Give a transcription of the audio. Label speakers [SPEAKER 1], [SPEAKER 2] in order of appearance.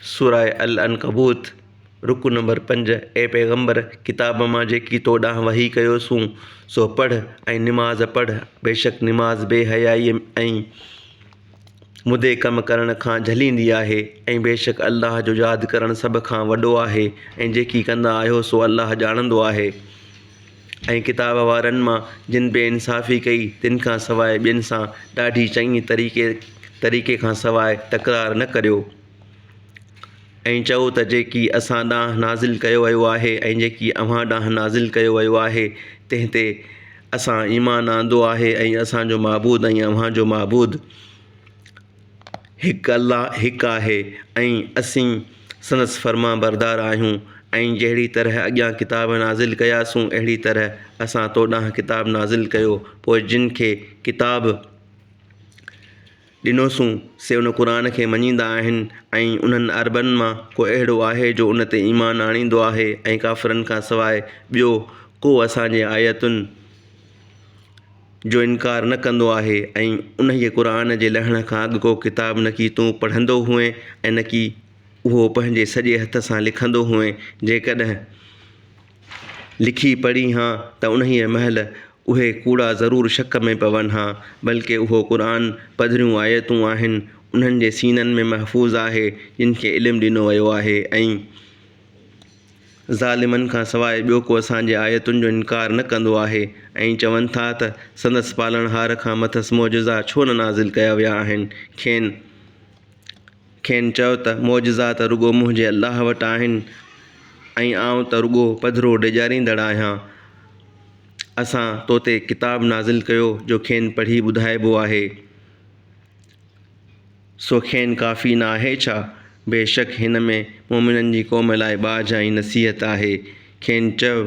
[SPEAKER 1] سوره العنڪبوت، رڪوع نمبر 5، اي پيغمبر! ڪتاب مان جيڪي تو ڏانهن وحي ڪيوسون، سو پڙهه ۽ نماز پڙهه، بيشڪ نماز بي حيائيء ۽ مدي ڪم ڪرڻ کان جهليندي آهي ۽ بيشڪ الله جو ياد ڪرڻ سڀ کان وڏو آهي ۽ جيڪي ڪندا آهيو سو الله ڄاڻندو آهي. ۽ ڪتاب وارن مان جن بي انصافي ڪئي تن کان سواء ٻين سان ڏاڍي چڱي طريقي طريقي کان سواء تڪرار نه ڪريو ۽ چئو ته جيڪي اسان ڏانهن نازل ڪيو ويو آهي ۽ جيڪي اوهان ڏانهن نازل ڪيو ويو آهي تنهن تي اسان ايمان آندو آهي ۽ اسان جو معبود ۽ اوهان جو معبود هڪ الله هڪ آهي ۽ اسين سندس فرمانبردار آهيون ۽ جهڙي طرح اڳيان ڪتاب نازل ڪياسون اهڙي طرح اسان تو ڏانهن ڪتاب نازل ڪيو پوء جن کي ڪتاب ڏنوسون سي ان قرآن کي مڃيندا آهن ۽ انهن عربن مان ڪو اهڙو آهي جو ان تي ايمان آڻيندو آهي ۽ ڪافرن کان سواء ٻيو ڪو اسان جي آيتن جو انڪار نه ڪندو آهي ۽ انهيء قرآن جي لهڻ کان اڳ ڪو ڪتاب نڪي تون پڙهندو هئين ۽ نڪي اهو پنهنجي سڄي هٿ سان لکندو هئين، جيڪڏهن لکي پڙهين ها ته انهيء مهل اهي ڪوڙا ضرور شڪ ۾ پون ها، بلڪه اهو قرآن پڌريون آيتون آهن انهن جي سينن ۾ محفوظ آهي جن کي علم ڏنو ويو آهي ۽. ظالمن کان سواء ٻيو ڪو اسان جي آيتن جو انڪار نه ڪندو آهي ۽ چون ٿا ته سندس پالڻهار کان مٿس معجزا ڇو نه نازل ڪيا ويا آهن؟ کين کين چؤ ته معجزا ته رڳو منهنجي الله وٽ آهن ۽ آئون ته رڳو پڌرو ڊيڄاريندڙ آهيان. اسان تو تي ڪتاب نازل ڪيو جو کين پڙهي ٻڌائبو آهي. سو کين ڪافي نه آهي ڇا؟ بيشڪ هن ۾ مؤمنن جي قوم لاء ٻاجهه ۽ نصيحت آهي. کين چؤ.